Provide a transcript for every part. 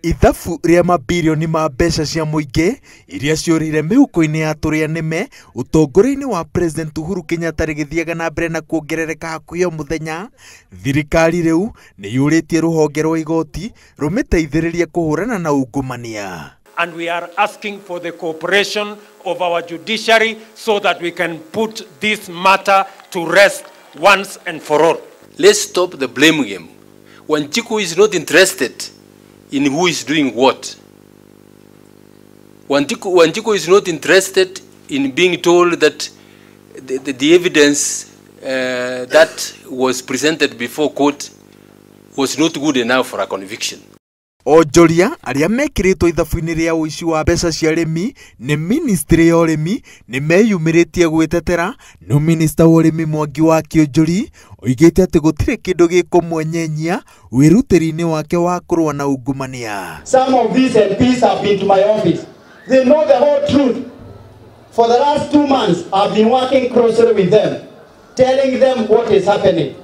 Ithabu rĩa mabirioni ma mbeca cia mũingĩ iria ciũrĩire mĩhuko-inĩ ya tũrĩa nĩme ũtongoria-inĩ wa President Uhuru Kenyatta rĩgĩthiaga na mbere na kuongerereka hakuhĩ o mũthenya. Thirikari rĩu nĩ yũrĩtie rũhonge rwa igoti rũmĩteithĩrĩrie kũhũrana na ungumania. And we are asking for the cooperation of our judiciary so that we can put this matter to rest once and for all. Let's stop the blame game. Wanjiku is not interested in who is doing what. Wanjiku is not interested in being told that the evidence that was presented before court was not good enough for a conviction. Onjoria arĩa mekĩrĩtwo ithabu-inĩ rĩa ũici wa mbeca cia arĩmi nĩ ministry ya ũrĩmi nĩ meyumĩrĩtie gwĩtetera. No minista wa ũrĩmi Mwangi wa Kĩũnjũri oigĩte atĩ gũtirĩ kĩndũ gĩkũmwenyenyia wĩrutĩri-inĩ wake wa kũrũa na ungumania. Some of these MPs have been to my office. They know the whole truth. For the last 2 months, I've been working closely with them, telling them what is happening.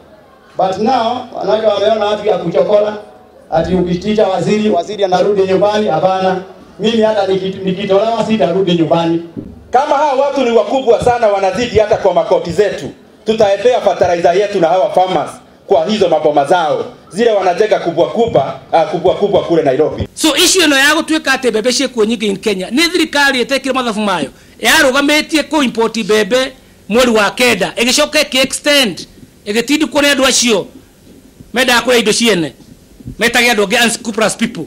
But now, wanawake wameona watu ya kuchokola. Ati ukitisha waziri, waziri anarudi nyumbani. Hapana, mimi hata nikitolewa sitarudi nyumbani. Kama hawa watu ni wakubwa sana, wanazidi hata kwa makoti zetu, tutaepea fertilizer yetu na hawa farmers kwa hizo maboma zao zile wanajenga kubwa kubwa, kubwa kubwa kule Nairobi. So issue ino ya gutwika ati mbembe ciekuo nyingi in Kenya ni thirikari itekire mathabu mayo yarugamĩtie ku import mbembe mweri wa kenda igicoka iki extend igitindikwo nĩ andũ acio mendaga kũrĩa indo ciene metage andũ angĩ unscrupulous people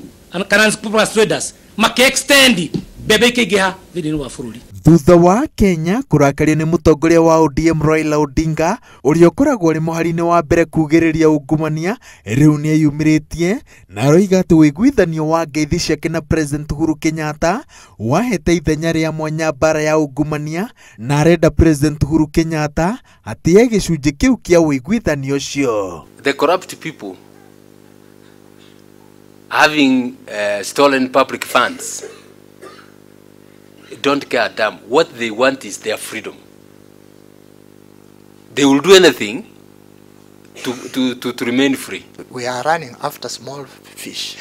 kana unscrupulous traders maki extend mbembe ikĩingĩha thĩinĩ wa bũrũri. Thutha wa Kenya kũrakario nĩ mũtongoria wa ODM Raila Odinga ũrĩa ũkoragwo arĩ mũhari-inĩ wa mbere kugĩrĩria ungumania, rĩu nĩ eyumĩrĩtie na aroiga atĩ ũiguithanio wa ngeithi ciake na President Uhuru Kenyatta wahete ithenya rĩa mwanya mbara ya ungumania, na arenda President Uhuru Kenyatta atĩe gĩcunjĩ kĩu kĩa ũiguithanio ũcio. The corrupt people having stolen public funds don't care a damn. What they want is their freedom. They will do anything to remain free. We are running after small fish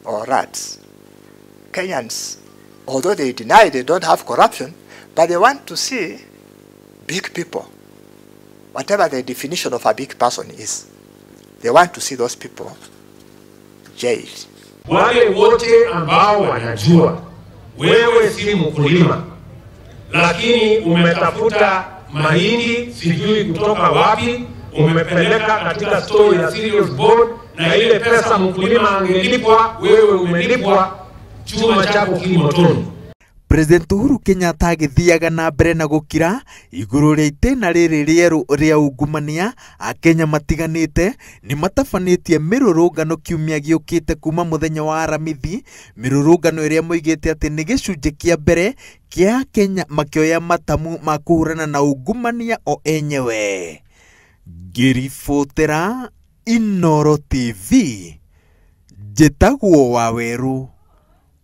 or rats. Kenyans, although they deny they don't have corruption, but they want to see big people. Whatever the definition of a big person is, they want to see those people jailed. Wale wote ambao wanajua wewe si mkulima, lakini umetafuta mahindi sijui kutoka wapi, umepeleka katika store ya Cereals Board, na ile pesa mkulima angelipwa, wewe umelipwa, chuma chako kimotoni. President Uhuru Kenyatta agĩthiaga na mbere na gũkira igũrũ rĩa itĩna rĩrĩ rĩerũ rĩa ungumania. Akenya matiganĩte nĩ matabanĩtie mĩrũrũngano kiumia gĩũkĩte kuma mũthenya wa Aramithi, mĩrũrũngano ĩrĩa moigĩte atĩ nĩ gĩcunjĩ kĩa mbere kĩa Kenya makĩoya matamu ma kũhũrana na ungumania o enyewe. Ngĩribotera Inooro TV, njĩtagwo Waweru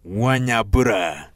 wa Nyambura.